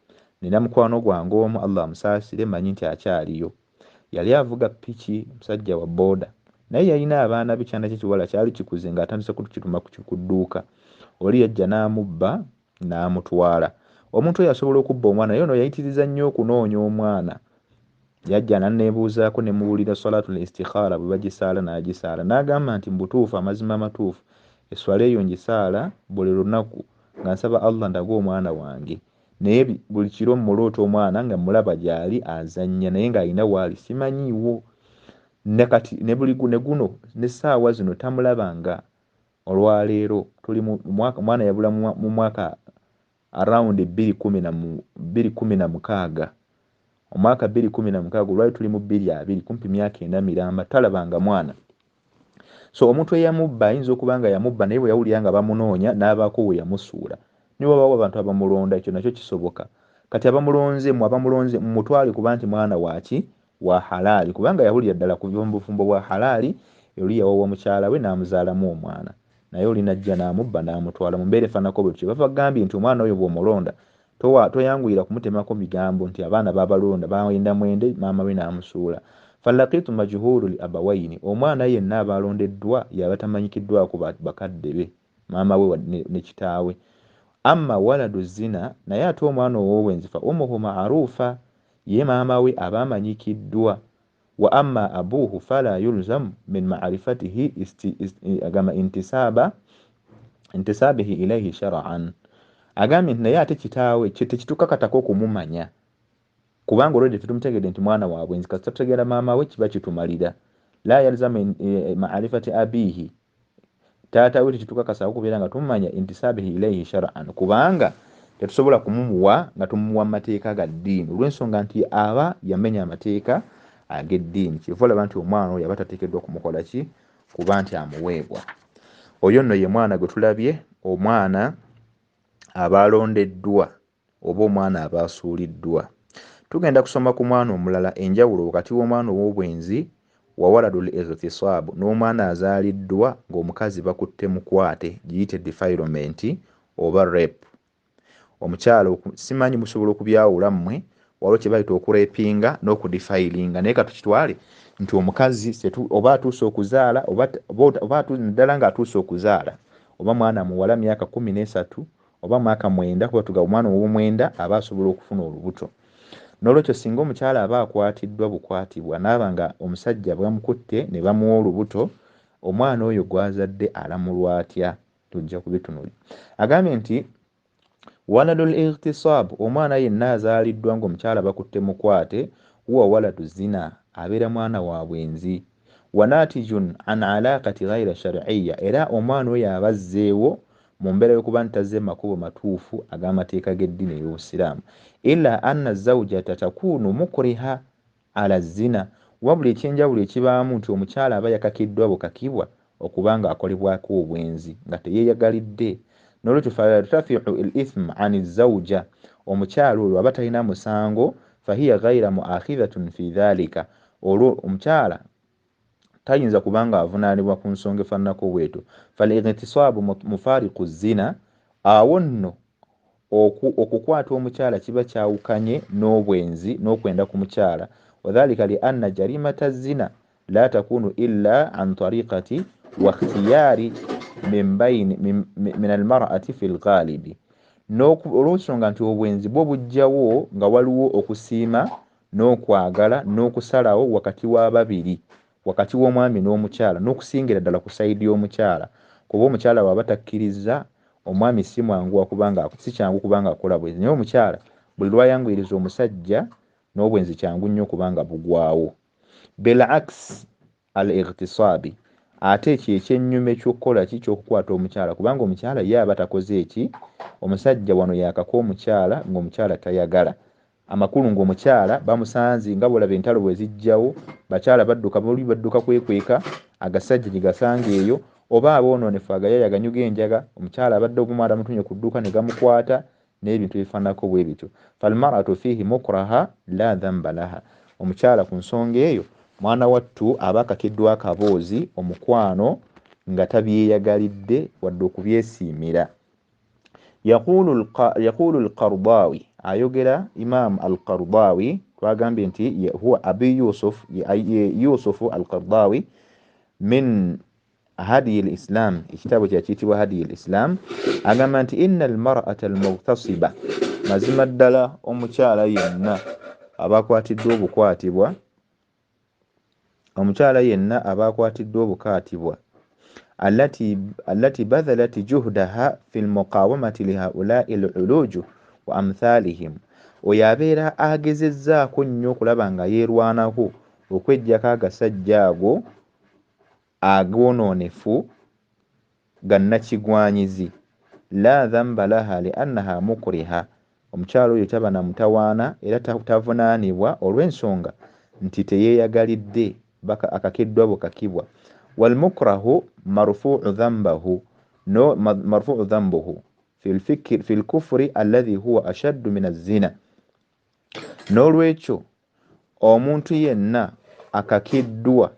nina mukwano gwange omu, Allah amusaasire, manyi nti akyaliyo, yali avuga piki, musajja wa booda, naye yalina abaana be, kyana kye kiwala kyali kikuze ng'atandise kukituma ku dduuka, oli yajja n'amubba n'amutwala. Omuntu oyo asobola okubba omwana, naye ono yayitiriza nnyo okunoonya omwana, yajja n'anneebuuzaako ne mubuulira salatul istikhara bwe bagisaala n'agisaala, n'agamba nti mu butuufu amazima amatuufu esswala eyo ngisaala buli lunaku nga nsaba Allah ndage omwana wange, naye buli kiro mmuloota omwana nga mmulaba gy'ali azannya, naye ng'alina waali simanyiiwo, ne kati ne buli ne guno n'essaawa zino tamulabanga. Olwaleero tuli mu mwaka, omwana yabula mu mwaka around 2016, omwaka 2016, olwali tuli mu 2020, kumpi myaka 4 miramba talabanga mwana. So omuntu eyamubba ayinza okuba nga yamubba, naye bwe yawulira nga bamunoonya n'abaako we yamusuula, ne wabaawo abantu abamulonda, ekyo nakyo kisoboka. Kati abamulonze mu abamulonze mumutwale kuba nti mwana waaki, wa halaali, kubanga yawulira ddala kuva mu bufumbo bwa halaali, oli yawawa mukyala we n'amuzaalamu omwana, naye oli n'ajja n'amubba n'amutwala. Mu mbeera efaananako bwe tutyo, bava bagambye nti omwana oyo bw'omulonda Toyanguyira kumutemako bigambo nti abaana babalonda bayenda mwende maama we n'amusuula. Falaqitu majhulu li abawaini, omwana yenna aba alondeddwa yaba tamanyikiddwako bakadde be, maama we ne kitaawe. Amma waladu zina, naye ate omwana ow'obwenzi fa ummuhu ma'rufa, ye maama we aba amanyikiddwa. Wa amma abuhu fala yulzamu min ma'rifatihi agamba intisabihi ilayhi shar'an, agambye nti naye ate kitaawe tekitukakatako okumumanya, kubanga olwedde tetumutegedde nti mwana wa bwenzi, kasita tutegeera maama we kiba kitumalira. La yalzamu ma'rifati abihi, taata we tekitukakasa okubeera nga tumumanya intisabihi ilayhi shar'an, kubanga tetusobola kumumuwa nga tumuwa mateeka ga ddiini, olw'ensonga nti aba yamenya amateeka ag'eddiini. Kyova olaba nti omwana oyo aba tateekeddwa kumukola ki, kuba nti amuweebwa. Oyo nno ye mwana gwe tulabye, omwana aba alondeddwa oba omwana aba asuuliddwa. Tugenda kusoma ku mwana omulala, enjawulo wakati w'omwana ow'obwenzi wa waladul ightisab, n'omwana azaaliddwa ng'omukazi bakutte mukwate, giyite defilement oba rape. Omukyala simanyi musobola okubyawula mmwe, waliwo kye bayita okurepinga n'okudefilinga, naye katukitwale nti omukazi oba atuuse okuzaala oba ddala ng'atuuse okuzaala, oba mwana muwala myaka 13 oba mwaka 9, kuba tugamba omwana ow'omwenda aba asobola okufuna olubuto. N'olwekyo singa omukyala aba akwatiddwa bukwatibwa n'aba nga omusajja bamukutte ne bamuwa olubuto, omwana oyo gw'azadde alamulwa atya? Tujja kubitunuulira. Agambye nti waladul ightisab, omwana yenna azaaliddwa ng'omukyala bakutte mukwate, huwa waladu zina, abeera mwana wa bwenzi. Wanatijun an alaqati ghayra shar'iyya, era omwana oyo aba azzeewo mu mbeera y'okuba nti tazze mu makubo matuufu ag'amateeka g'eddiini ey'Obusiraamu. Illa anna zawjata takunu mukriha ala zina, wabula ekyenjawulo ekibaamu nti omukyala aba yakakiddwa bukakibwa okuba nga akolebwako obwenzi nga teyeeyagalidde. N'olwekyo fayartafiu al ithm an zawja, omukyala oyo aba talina musango, fahiya ghayra muakhidhatun fi dhalika, olwo omukyala tayinza kubanga avunaanibwa ku nsonga efaananako bwetyo. Fal-ightisaabu mufariqu zina, awo nno okukwata omukyala kiba kyawukanye n'obwenzi n'okwenda ku mukyala. Wadhalika li anna jarimata zina la takunu illa an tariqati wa ikhtiyari min almar'ati fi lghalibi, olw'ensonga nti obwenzi bwo bujjawo nga waliwo okusiima n'okwagala n'okusalawo wakati w'ababiri, wakati w'omwami n'omukyala, n'okusingira ddala ku sayidi y'omukyala, kuba omukyala bw'aba takkiriza omwami si mwangu kubanga si kyangu kubanga akola bwenzi, naye omukyala buli lwayanguyiriza omusajja n'obwenzi kyangu nnyo kubanga bugwawo. Bilaks al ightisabi, ate ekyo ekyennyuma eky'okukola ki, ky'okukwata omukyala, kubanga omukyala ye aba takoze eki, omusajja wano yakaka omukyala ng'omukyala tayagala. Amakulu ng'omukyala bamusanze nga bw'olaba entalo bwe zijjawo, bakyala badduka, buli badduka kwekweka agasajja gye gasanga eyo, oba aboonoonefu agayaya aganyuga enjaga, omukyala abadde omwana mutumye ku dduuka ne gamukwata n'ebintu ebifaananako bwe bityo. Falmaratu fihi mukraha la dhamba laha, omukyala ku nsonga eyo mwana wattu aba akakiddwa akaboozi omukwano nga tabyeyagalidde wadde okubyesiimira. Yaqulu al-Qardawi, ayogera Imam al-Qardawi, twagambye nti huwa Abi Yusuf, Yusuf al-Qardawi min Hadi al-Islam, ekitabo kye kiyitibwa Hadi al-Islam, agamba nti inna al-mar'ata al-mughtasiba, mazima ddala omukyala yenna aba akwatiddwa obukwatibwa, omukyala yenna aba akwatiddwa obukaatibwa, allati badhalat juhdaha fi lmuqawamati lihaulai al-uluju wa amthalihim, oyo abeera agezezzaako nnyo okulaba nga yeerwanako okweggyako agasajja ago agoononefu gannakigwanyizi. La dhamba laha li annaha mukriha, omukyala oyo taba na mutawaana era tavunaanibwa olw'ensonga nti teyeeyagalidde, akakiddwa bukakibwa. Walmukrahu marfu'u dhanbahu, no marfu'u dhanbuhu fi lkufri alladhi huwa ashaddu min azzina. N'olwekyo omuntu yenna akakiddwa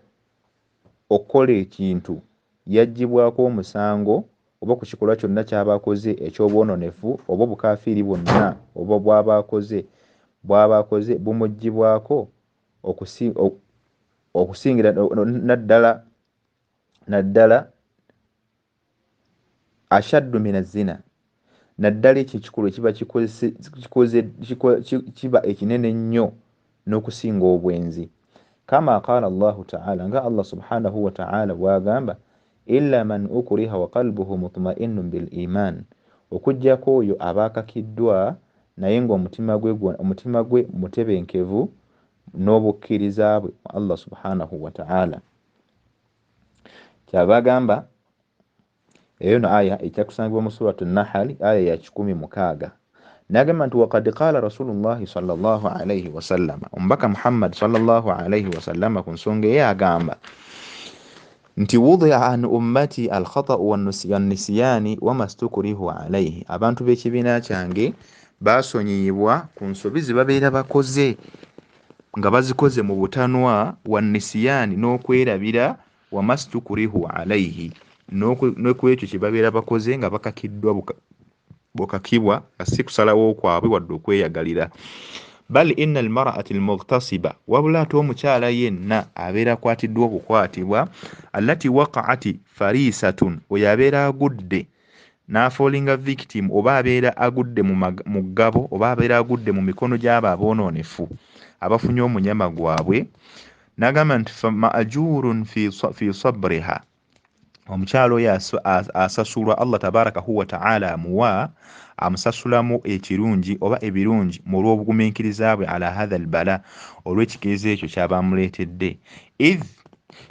okukola ekintu yaggyibwako omusango oba ku kikolwa kyonna ky'aba akoze eky'obwononefu oba obukafiiri bwonna oba bw'aba akoze bumuggyibwako okusingira naddala ashaddu mina zina, naddala ekyo ekikolwa ekiba kiba ekinene ennyo n'okusinga obwenzi. Kama qaala Allahu ta'ala, nga Allah subhanahu wa ta'ala bw'agamba, illa man ukriha wa qalbuhu mutma'innun bil iman, okuggyako oyo aba akakiddwa naye ng'omutima gwe mutebenkevu n'obukkiriza bwe Allah subhanahu wa ta'ala. Kyava agamba eyo no aya ekyakusangibwa mu suratu Nahal aya ya 106, n'agamba nti waqad qaala Rasulullahi sallallahu alayhi wasallama, omubaka Muhammad sallallahu alayhi wasallama ku nsonga eyo agamba nti wudi'a an ummati al-khata'u wan-nisyani wa mastukrihu alayhi, abantu b'ekibiina kyange basonyiyibwa ku nsobi ze babeera bakoze nga bazikoze mu butanwa, wan-nisyani n'okwerabira, wa mastukrihu alayhi n'okwekyo kye babeera bakoze nga bakakiddwa bukakibwa si kusalawo kwabwe wadde okweyagalira. Bal inna almar'ati almughtasiba, wabula ate omukyala yenna abeera akwatiddwa okukwatibwa, allati waqa'ati farisatun, oyo abeera agudde n'afallinga victim, oba abeera agudde mu ggabo, oba abeera agudde mu mikono gy'abo aboonoonefu abafunye omunyama gwabwe, n'agamba nti ma'jurun fi sabriha, omukyala oyo asasulwa Allah tabaraka wa ta'ala amuwa amusasulamu ekirungi oba ebirungi mu lw'obugumiikiriza bwe ala hadha albala, olw'ekigezo ekyo ky'aba amuleetedde. Idh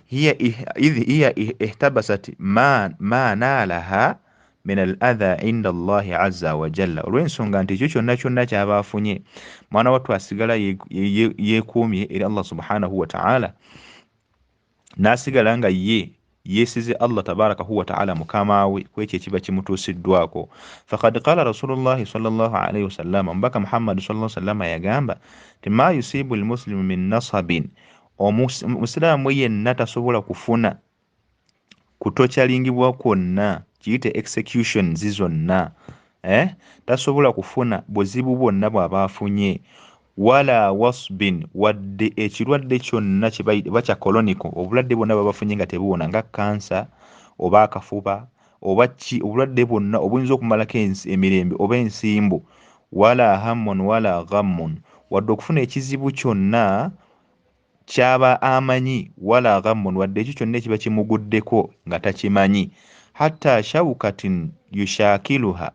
hiya ihtabasat ma naalaha min al-adha inda Allahi azza wa jalla, olw'ensonga nti ekyo kyonna kyonna ky'aba afunye mwana wattu asigala yeekuumye eri Allah subhanahu wa ta'ala, n'asigala nga ye yeesize Allah tabaraka wa ta'ala mukama we ku ekyo ekiba kimutuusiddwako. Faqad qala Rasulullahi sallallahu alayhi wasallama, omubaka Muhammad sallallahu alayhi wasallama yagamba nti ma yusibu almuslimu min nasabin, omusiraamu yenna tasobola kufuna kutokyalingibwa kwonna, kiyite executions zonna, tasobola kufuna buzibu bwonna bw'aba afunye, wala wasbin, wadde ekirwadde kyonna oba kya koloniko, obulwadde bwonna bw'aba afunye nga tebuwona nga kansa oba akafuba oba ki, obulwadde bwonna obuyinza okumalako emirembe oba ensimbu, wala hammun wala ghammun, wadde okufuna ekizibu kyonna ky'aba amanyi, wala ghammun, wadde ekyo kyonna ekiba kimuguddeko nga takimanyi, hatta shawkatin yushakuha,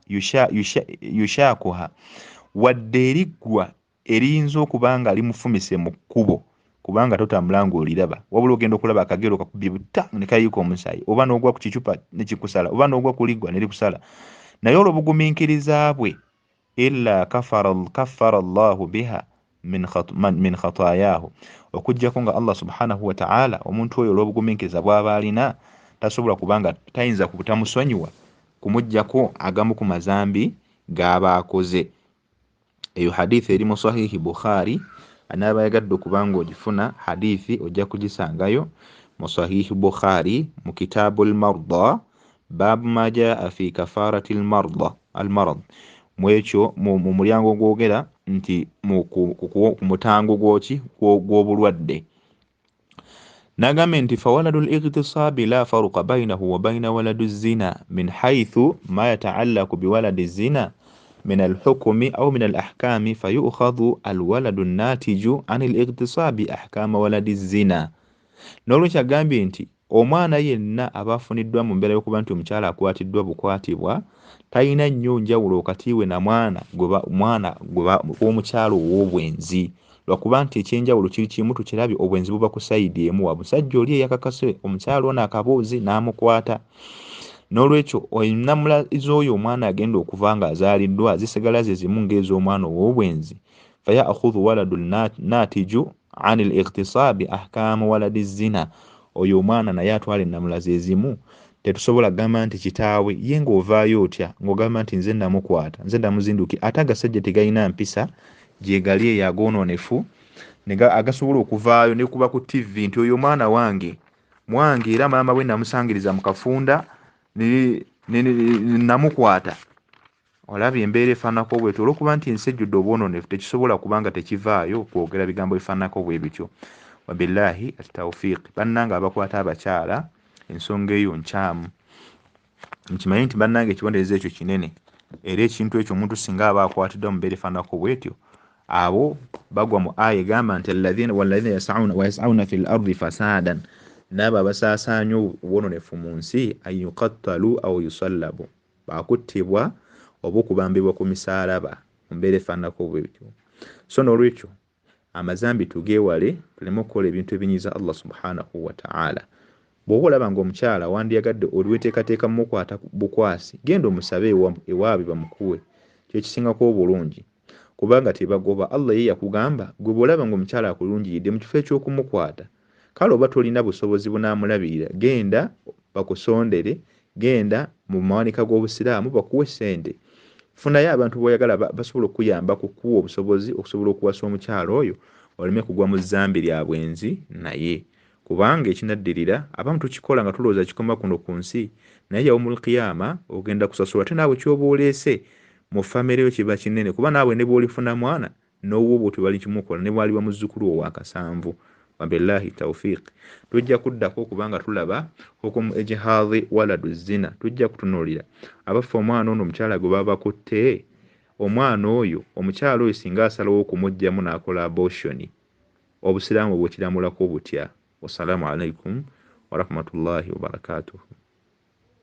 wadde eriggwa eriyinza okuba nga limufumise mu kkubo, kubanga totambula ng'oliraba, wabula ogenda okulaba akagero kakubye buta ne kayiika omusaayi, oba n'ogwa ku kicupa ne kikusala, oba n'ogwa ku liggwa ne likusala, naye olw'obugumiikiriza bwe illa kaffara Allahu biha min khataayahu, okuggyako nga Allah subhanahu wa ta'ala omuntu oyo olw'obugumiikiriza bw'aba alina tasobola kubanga tayinza kubutamusonyiwa kumuggyako agamu ku mazambi g'aba akoze. Eyo hadithi eri mu Sahihi Bukhari, anaaba yagadde okuba ng'ogifuna hadithi ojja kugisangayo mu Sahihi Bukhari mu Kitabul Marda, baabu ma jaa fi kafarati almarad, mu ekyo mu mulyango gwogera nti ku mutango gw'oki gw'obulwadde. N'agamba nti fawaladul ightisabi la faruqa bainahu wa baina waladu zina min haythu ma yata'allaqu biwaladi zina min al-hukmi aw min al-ahkami fayu'khadhu al-waladu an-natiju 'an al-ightisabi ahkama waladi zina. N'olwekyo agambye nti omwana yenna aba afuniddwa mu mbeera y'okuba nti omukyala akwatiddwa bukwatibwa talina nnyo njawulo wakati we na mwana w'omukyala ow'obwenzi, lwakuba nti ekyenjawulo kiri kimu tukirabye, obwenzi buba ku sayidi emu, wa musajja oli eyakakase omukyala ono akaboozi n'amukwata. N'olwekyo ennamula z'oyo omwana agenda okuva ng'azaaliddwa zisigala ze zimu ng'ez'omwana ow'obwenzi. Faya'khudhu waladu natiju 'an al-ightisabi ahkamu waladi zina, oyo omwana naye atwala ennamula ze zimu. Tetusobola kugamba nti kitaawe ye ng'ovaayo otya ng'ogamba nti nze namukwata, nze namuzinduki, ate agasajja tegalina mpisa gye gali eyo agoononefu agasobola okuvaayo ne kuba ku TV nti oyo omwana wange mwange era maama we namusangiriza mu kafunda Namukwata. Olabye embeera efaananako bwetyo, olw'okuba nti ensi ejjudde obwonoonefu, tekisobola kubanga tekivaayo kwogera bigambo bifaananako bwe bityo. Wabillahi at-tawfiq. Bannange abakwata abakyala, ensonga eyo nkyamu. Nkimanyi nti bannange ekibonerezo ekyo kinene, era ekintu ekyo omuntu singa aba akwatiddwa mu mbeera efaananako bwetyo, abo bagwa mu aya egamba nti alladhina walladhina yas'auna wa yas'auna fil ardi fasadan, n'abo abasaasaanya obwonoonefu mu nsi, an yuqattalu aw yusallabu, bakuttibwa oba okubambibwa ku misaalaba mu mbeera efaananako bwetyo. So n'olwekyo amazambi tugeewale, tuleme okukola ebintu ebinyiiza Allah subhanahu wa ta'ala. Bw'oba olaba ng'omukyala wandyagadde oliweteekateeka mumukwata bukwasi, genda omusabe ewaabwe bamukuwe, kyekisingako obulungi, kubanga tebagoba. Allah ye yakugamba gwe bw'olaba ng'omukyala akulungiridde, mu kifo eky'okumukwata, kale oba tolina busobozi bunaamulabirira, genda bakusondere, genda mu mawanika g'obusiraamu bakuwe ssente, funayo abantu b'oyagala basobola okukuyamba kukuwa obusobozi okusobola okuwasa omukyala oyo, oleme kugwa mu zzambi lya bwenzi naye. Kubanga ekinaddirira abamu tukikola nga tulowooza kikoma kuno ku nsi, naye yaumul qiyama ogenda kusasula, ate naawe ky'oba oleese mu famire yo kiba kinene, kuba naawe ne bw'olifuna mwana n'owuwo bw'otyo balikimukola, ne bw'aliba muzzukulu wo wa kasanvu. Wabillahi tawfiq. Tujja kuddako kubanga tulaba hukumu ijihadhi waladu zina, tujja kutunuulira abaffe omwana ono omukyala gwe baba bakutte, omwana oyo omukyala oyo singa asalawo okumuggyamu n'akola abortion, obusiraamu bukiramulako butya? Wassalamu alaikum warahmatullahi wabarakatuhu.